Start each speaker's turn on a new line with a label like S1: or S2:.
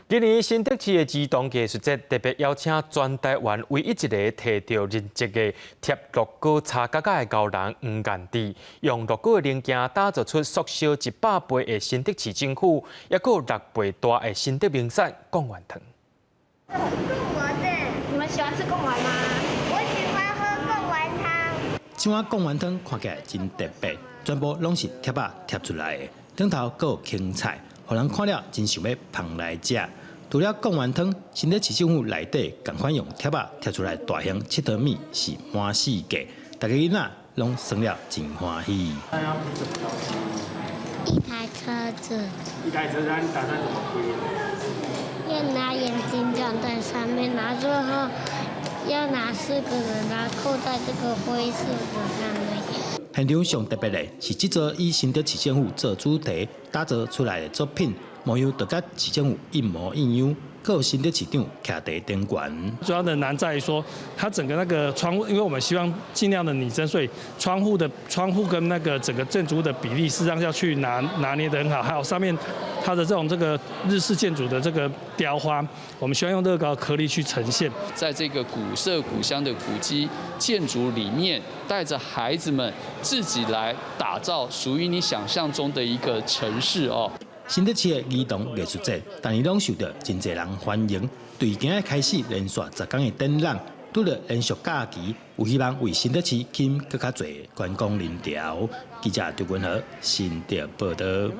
S1: 今年新竹市的兒童藝術節特別邀請全台灣唯一一个提著認證的貼樂高柴角仔的高人黃彥志，用樂高的零件打造出縮小100倍的新竹市政府，抑閣有6倍大的新竹名產貢丸湯。
S2: 貢丸的，你們喜歡吃貢丸嗎？我喜歡喝貢丸湯。
S3: 這碗貢丸湯看起來真特別，全部攏是貼仔貼出來的，頂頭閣有芹菜，予人看了真想欲捧來食。除了貢丸湯，新竹市政府內底仝款用貼仔貼出來大型𨑨迌物是滿世界，逐个囡仔攏耍了真歡喜。
S2: 一台車子。
S4: 一台車子，你打算怎麼拼？
S2: 要拿眼睛裝在上面，然後最後要拿四個人，然後扣在這個灰色的上面。
S3: 現場上特別的是這座以新竹市政府做主題打造出來的作品，模樣就佮市政府一模一樣，閣有新竹市長徛佇頂懸。
S5: 主要的難在於說，它整個那個窗戶，因為我們希望盡量的擬真，所以窗戶跟那個整個建築物的比例，事實上要去拿捏得很好。還有上面它的這種這個日式建築的這個雕花，我們希望用樂高顆粒去呈現。
S6: 在這個古色古香的古蹟建築裡面，帶着孩子們自己來打造屬於你想象中的一個城市哦。
S3: 新竹市的兒童藝術節，逐年攏受著真濟人歡迎。對今仔開始連續10天的展覽，拄著連續假期，有希望為新竹市吸引閣較濟觀光人潮。記者張君和新竹報導。